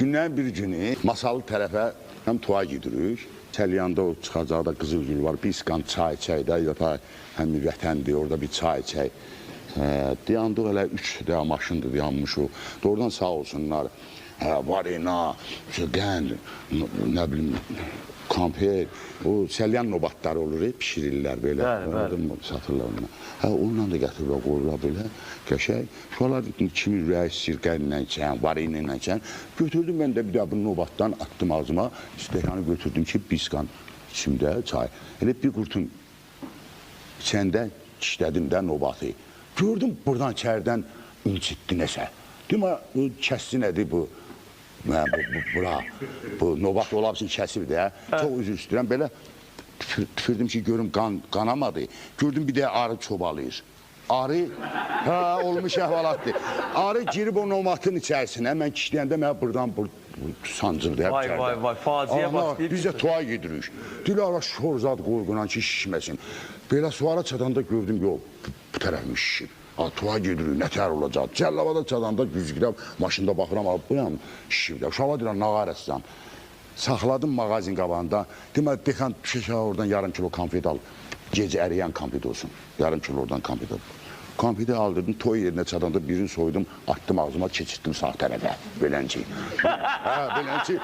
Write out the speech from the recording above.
Günlərin bir günü Masallı tərəfə həm toya gedirik. Səlyanda o çıxacaqda Qızılgül var. Bir iskan çay içək də, yata həm vətəndir, orada bir çay içək. Dayandıq elə 3 dəfə maşındır dayanmış o. Doğrudan sağ olsunlar. Varina, qənd, nə bilim, konfet, o səlyan nobatları olur, pişirirlər belə. Bəli, bəli. Satırlar onunla. Hə, onunla da gətirirlər, qoyurlar belə, qəşəng. Uşaqlar kimin ürəyi istəyir, qəndlə içən, varinlə içən. Götürdüm mən də bir də bu nobatdan atdım ağzıma, stəkanı götürdüm ki, biskan içimdə çay. Elə bir qurtun içəndə dişlədim də nobatı. Gördüm buradan içərdən incitdi nəsə. Dedim, bu kəsdi nədir bu? Mən bura, bu nobat ola bilsin kəsib də. Çox üzr istəyirəm, belə tüpürdüm ki, görüm qanamadı. Gördüm bir də arı çobalayır. Arı, hə, olmuş əhvalatdır. Arı girib o nobatın içərisinə, mən kişləyəndə mənə buradan sancırdı. Vay, vay, vay, faciə başlayıb. Biz də toya gedirik. Dilara şorzad qoyğunan ki, şişməsin. Belə suara çatanda gördüm, yox, bu tərəfim şişib. Toya gedirik, nə tər olacaq? Cəllabada çatanda güzgüdə maşında baxıram, buyam şişib də. Uşağa deyirəm, nə qarəsən? Saxladım mağazin qabağında. Deməli, dexan düşəcək oradan yarım kilo konfet al. Gecə əriyən konfet olsun. Yarım kilo oradan konfet al. Konfeti aldırdım, toy yerinə çatanda birini soydum, atdım ağzıma, keçirtdim sağ tərəfə. Belənci. Hə, belənci.